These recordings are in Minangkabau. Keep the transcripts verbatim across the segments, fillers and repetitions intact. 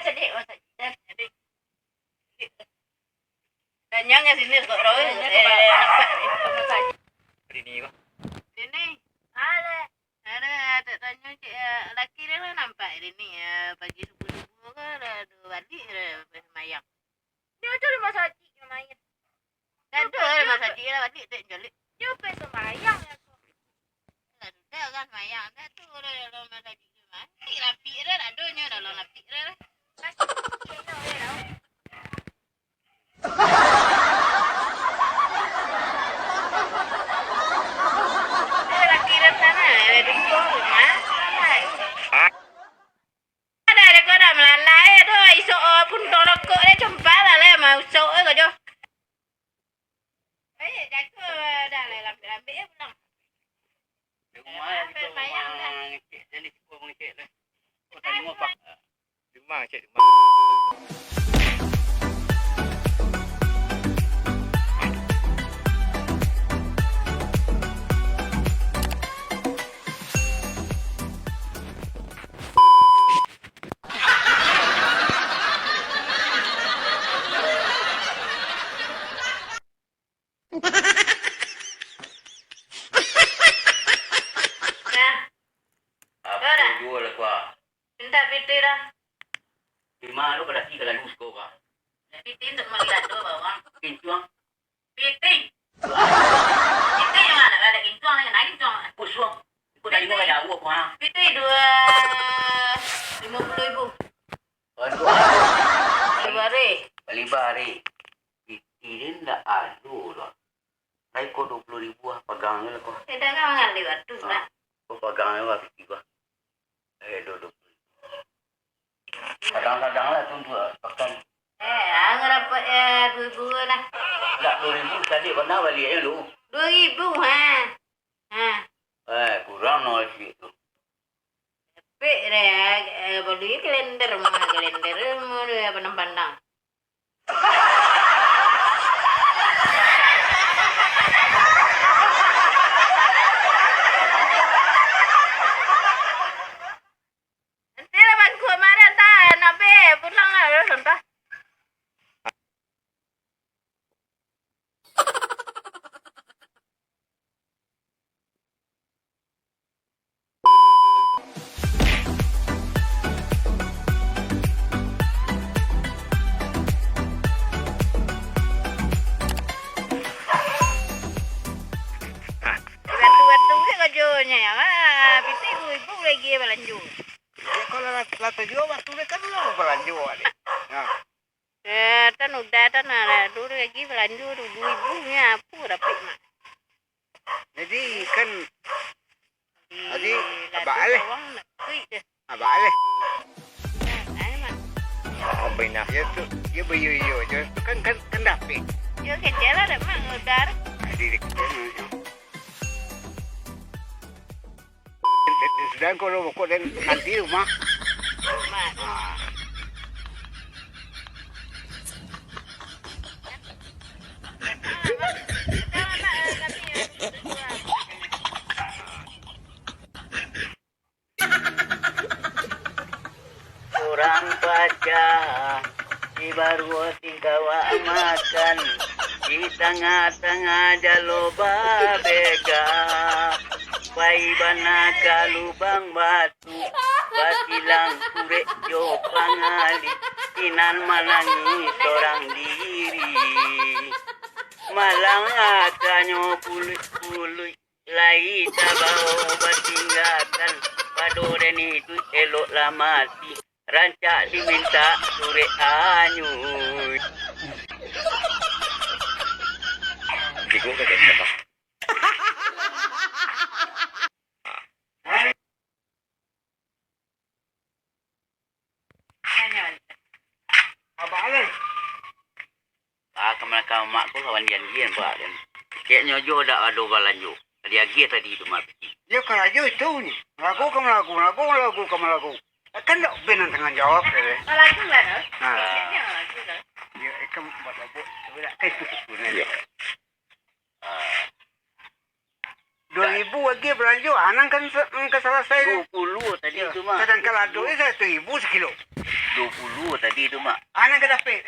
Dek, masak cik, dek. Tanyang ka sini kok, Raul. Eh, nampak. Rini ko. Rini. Alah. Ada, ada tanyo cik, eh, laki dia lah nampak Rini, eh, pagi subuh-subuh ko, dah, dah balik, dah, dah semayang. Dia tu rumah sakit, rumah sakit. Dah tu rumah sakit lah, balik tak jalik. Dia pergi sembahyang lah tu. Lah tu dah kan sembahyang dah tu, dah dalam rumah sakit tu. Mati lapik dah, dah adonyo dalam lapik dah. Pasti dia nak dia tahu. Dia laki dah sana, dia dukung rumah. Ada, ada kau dah malalai tu, isok, oh, pun tolokok dia, cumpa lah, lah, mau isok, eh, kau jo. Eh, jago dah lah, lambek-lambek ya pulang. Di rumah lah, kita rumah ngecek, jadi cukup mengecek lah. Kau tak rumah, Pak. Di rumah, ngecek di rumah. Nah. Apa juo lah, Kua? Minta pitih dah. Lima lu pada si kalau lu suka, Kua. Pitih untuk melihat tu bawang. Kincuang. Pitih. Pitih yang mana? Ada kincuang, ada kincuang. Pusuang. Kau dah lima dah jauh, Kua. Pitih dua, lima puluh ribu. Aduh. Balibar, eh. Balibar, eh. Pitih dia ndak ado lah. Ai ko dua puluh ribu ah, pagang je lah ko. Eda kan mangali batu, ah, nak. Ko pagang je lah pitih ko. Eh, dua, dua puluh ribu. Kadang-kadang lah tu untuk pakan. Eh, ang dapat, eh, dua ribu lah. Ndak dua ribu, tadi pernah baliaknyo lu. Dua ribu, ha. Ha. Eh, kurang no sikit tu. Pek deh, eh, beli kalender, mah kalender, mah dia pandang-pandang. Nanti lah bangku kemarin, tak nak be, pulang lah, dah, entah. Batu-batu je karajonyo, ya, wah, pitih ibu-ibu lagi balanjo. Ya, kalau lah, lah tujuh batu dia kan lah balanjo, dek. Nah. Eh, tan udah tan, nah, dulu lagi balanjo tu, dua ribu nya, apa dapik, Mak? Jadi, kan, jadi, abak alih. Bawang nak duit je. Abak alih. Nah, ai, Mak. Oh, benar. Ya tu, ya bayo-yo je. Tu kan, kan, kan dapik. Ya, kecil lah dah, Mak, udah. Jadi, dia kecil, ya. Sudah ko lo bokok den nanti rumah. Urang paja, di baruo tingkawak makan, di tangah-tangah jalo babega, pai bana ka lubang batu, batilang kurek jo pangali, sinan manangih sorang diri. Malang akanyo puluik-puluik, lai tabao batinggakan, pado den itu elok lah mati, rancak dimintak surek anyuik. Tigo ka den, Abah. Abah Alan. Ah, ka malakang mak ko lawan diagiah, Pak, kan. Keknyo jo dak ado balanjo. Diagiah tadi tu, Mak. Yo, karajo itu ni. Malago ka malago, malago, malago ka malago. Kan dak ben nan tanggung jawab, yo, kan? Malago lah, no? Nah. Keknyo malago lah. Yo, ikam buat apa? Cuba dak, kan itu tu, nah. Yo. Ah. Duo ribu lagi balanjo, anang kan sa-, kan salasai tu. Duo puluah tadi tu, Mak. Sadangkan lado ni saratuih ribu sakilo. Duo puluah tadi tu, Mak. Anang ka dapek.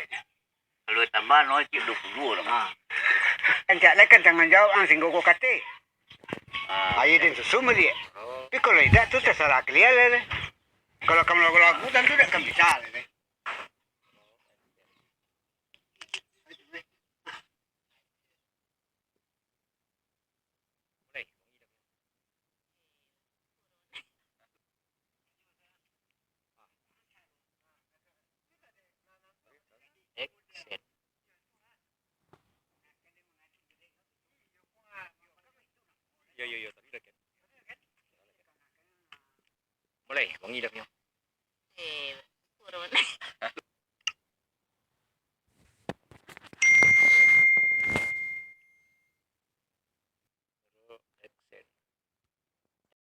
Kalau tambah no cik duo puluah lah, Mak. Ha. Ancak lah kan tangguang jawab ang singgo ko kate. Ah. Aia den susu maliek. Tapi kalau indak tu tasarah kalian lah. Kalau kamu lagu-lagu tantu dak kan bisa.